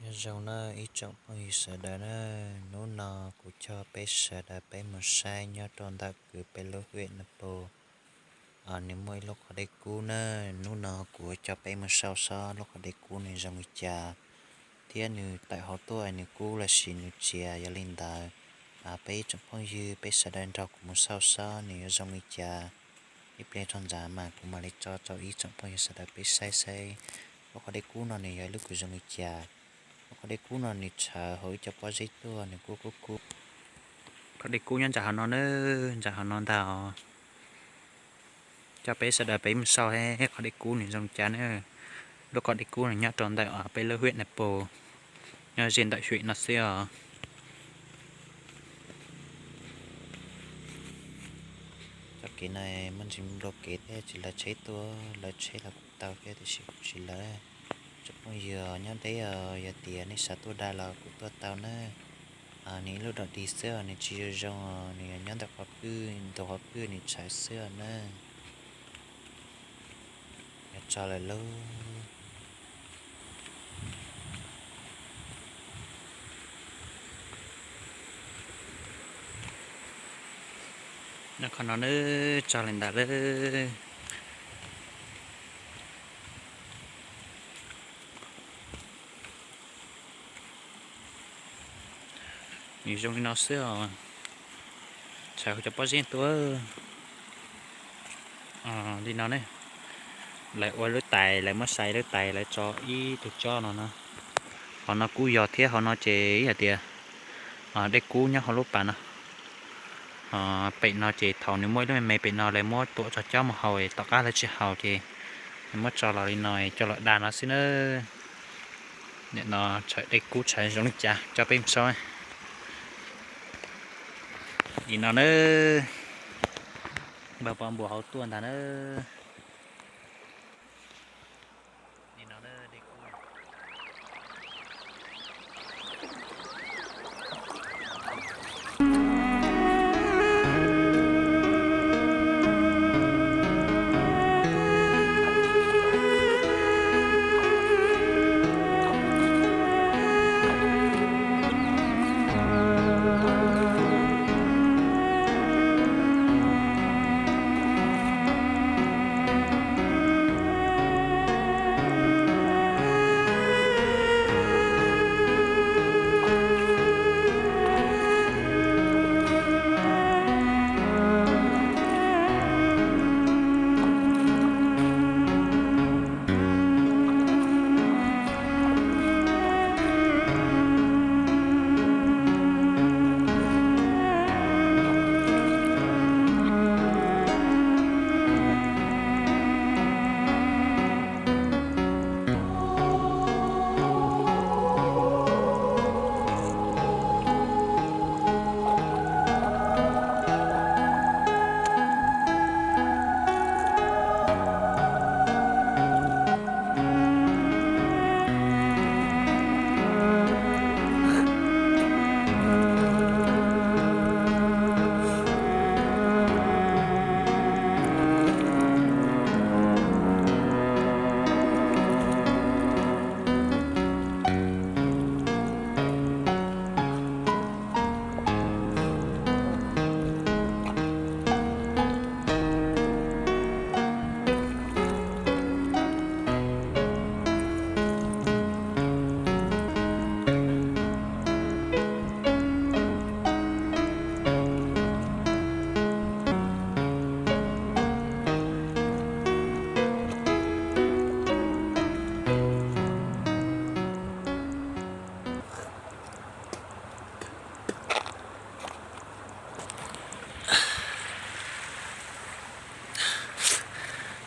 Nyob zoo na ib tsoom phooj ywg sawv daws na, hnub no kuv coj peb sawv daws peb mus saib nyob rau ntawm kwv peb lub huyện Nậm Pồ, nws muaj ib lub qhov dej kub na. Hnub no kuv coj peb mus saib saib lub qhov dej kub nws zoo li cas, thiab nws tawm hauv tuaj nws kub los sis nws txias. Yog li ntawd, peb ib tsoom phooj ywg peb sawv daws nrog kuv mus saib saib nws yuav zoo li cas. Ib pliag tso ntxav mas kuv mam li tso rau ib tsoom phooj ywg sawv daws peb saib saib lub qhov dej kub no nws yog ib lub kws zoo li cas. Lub qhov dej kub no nws tshawv hauv ib co pob zeb tuaj nws kuj kub kub. Qhov dej kub nyob ntawm hauv no na, ntawm hauv no ntag. Coj peb sawv daws peb mus saib qhov dej kub nws zoo cas na. Lub qhov dej kub nws nyob rau ntawm peb lub huyện Nậm Pồ, nyob ze ntawm huyện no xwb os. Txoj kev no muaj ntsis npau kev thiab tsis lawv tsheb tuaj, lawv tsheb los kuj tau thiab tiam sis kuj tsis lawv. Tsoom phooj ywg nyob deb os, yog tias nej xav tuaj da los kuj tuaj tau na. Nws ib lub dom dig xwb os, nws tsis zoo zoo os, nws yog nyob ntawm qhov pwj, ntug qhov pwj nws tshawv xwb os na. Yuav tso lawm lauj. Nyob qhov no na, tso li ntawd lauj. Nws zoo li no xwb os, tshawv cov pob zeb tuaj li no ne. Lawv ua lub tais, lawv muab xais lub tais, lawv tso ib tug tsob no no. Hauv no kuj yog thiab, hauv no ces ib yam tias dej kub nyob hauv lub pas no. Pem no ces thaum nws muaj ib lub me me pem no lawv muab tuam tso cob mus haus, tom qab lawv tsis haus ces lawv muab tso los li no coj los da no xwb na. Nim no tshawv dej kub tshawv zoo li cas coj peb mus saib. Nim no na, npawg Pov Npuas hauv tuaj ntag na.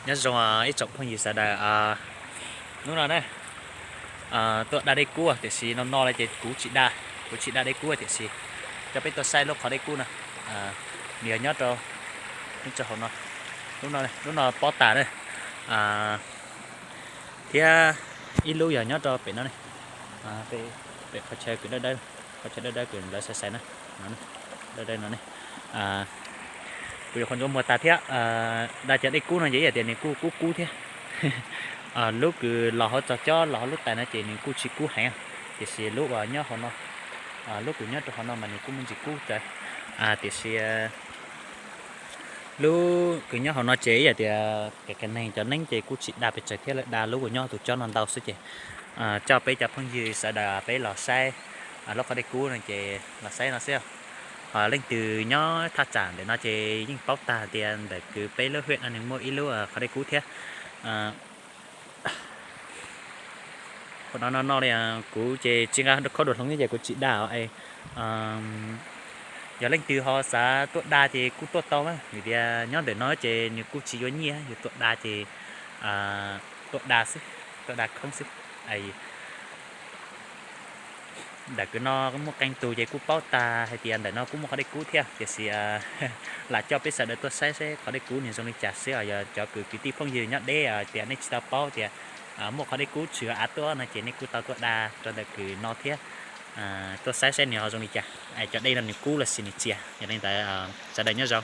Nyob zoo ib tsoom phooj ywg sawv daws, hnub no ne tuaj da dej kub tiam sis no no lawm ces kuv tsis da, kuv tsis da dej kub tiam sis coj peb tuaj saib lub qhov dej kub no. Nws yog nyob rau, nyob rau hauv no, lub no pob tas na, thiab ib lub yog nyob rau pem no ne, pem qhov chaw kws dawb dawb, qhov chaw dawb dawb kws lawv xaiv xaiv na, dawb dawb no ne. Kuv yuav qhov ntsuav muag tas thiab, da cov dej kub no ces ib yam tias nws kuj kub kub thiab. Lub kws los hauv txog cob los hauv lub tais no ces nws kuj tsis kub heev. Tiam sis lub uas nyob hauv no, lub kuv nyob rau hauv no mas nws kuj muaj ntsis kub rawv, tiam sis lub kuv nyob hauv no ces ib yam tias kev neeg cov neeb ces kuj tsis da pes tsawg thiab, lawv da lub uas nyob tus cob no ntau xwb ces coj peb cov phooj ywg sawv daws peb los saib lub qhov dej kub no ces los saib no xwb. Ho leej twg nyob thaj tsam ntawm no ces yeej paub tag tias ntawm kwv peb lub hiam no nws muaj ib lub qhov dej kub thiab. Ua no no no li kuv ces tsis nqa khaub dua hloov thiab ces kuv tsis da os. Yog leej twg ho xav tuaj da ces kuj tuaj tau na, vim tias nyob ntawm no ces nws kuj tsis yuav nyiaj, yus tuaj da ces tuaj da xwb, tuaj da khoob xwb. Ntawm kwv no muaj qee tus ces kuj paub tag hais tias ntawm no kuj muaj qhov dej kub thiab, tiam sis lam coj peb sawv daws tuaj saib saib qhov dej kub nws zoo li cas xwb os. Yog cov kwv tij phooj ywg nyob deb tias nej tsis tau paub tias muaj qhov dej kub tshwm av tuaj no ces nej kuj tau tuaj da rau ntawm kwv no thiab, tuaj saib saib nws ho zoo li cas. Cov dej no nws kub los sis nws txias. Yog li ntawd sawv daws nyob zoo.